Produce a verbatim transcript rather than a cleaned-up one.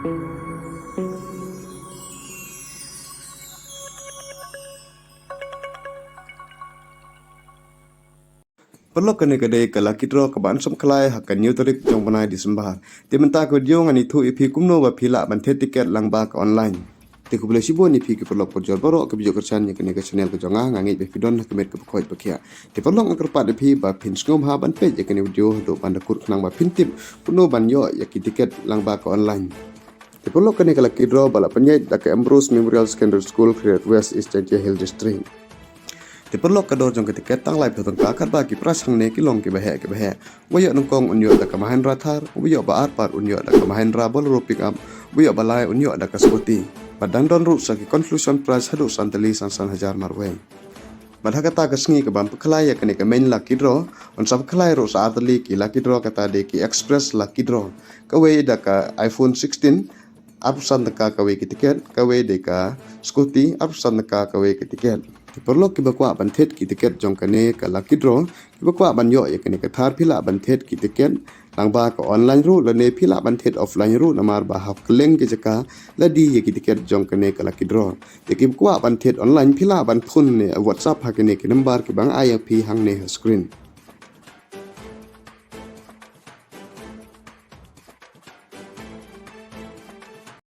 Paralok, kane ka dei ka lucky draw kaba yn sngewkhlaiñ ha ka hynñiew tarik jong u bnai December. Te mynta ka video ngan ïathuh ïa phi kumno ba phi lah ban thied tiket lyngba ka online. Te khublei shibun ïa phi ki paralok parajor baroh kiba ïoh kyrshan ïa kane ka channel ka jong nga, nga ngeit ba phi don ha ka met kaba koit ba khiah. Te paralok, nga kyrpad ïa phi ba phin sngewbha ban peit ïa kane ka video haduh ban da kut khnang ba phin tip kumno ban ïoh ïa ki tiket lyngba ka online. Te paralok, kane ka lucky draw ba la pynïaid da ka Ambrose Memorial Secondary School, Khriat West, East Jaintia Hills District. Te paralok, ka dor jong ka tiket tang laiphew tyngka, katba ki prize hangne ki long kiba heh kiba heh. Uba ïoh nyngkong un ïoh da ka Mahindra Thar, uba ïoh ba ar pat un ïoh da ka Mahindra Bolero pickup, uba ïoh ba lai un ïoh da ka scooty. Bad dang don ruh sa ki consolation prize haduh san tylli san san hajar marwei. Bad ha kata ka sngi kaban pynkhlaiñ ïa kane ka main lucky draw, yn sa pynkhlaiñ ruh sa ar tylli ki lucky draw, kata dei ki express lucky draw. Kawei da ka iPhone sixteen, arphew san tyngka kawei ki tiket, kawei dei ka scooty, arphew san tyngka kawei ki tiket. Ki paralok, kiba kwah ban thied ki tiket jong kane ka lucky draw, kiba kwah ban ïoh ïa kane ka Thar, phi lah ban thied ki tiket lyngba ka online ruh, lane phi lah ban thied offline ruh, namar ba ha kylleng ki jaka la die ïa ki tiket jong kane ka lucky draw. Te kiba kwah ban thied online, phi lah ban phone ne WhatsApp ha kine ki number kiba nga ai ïa phi hangne ha screen.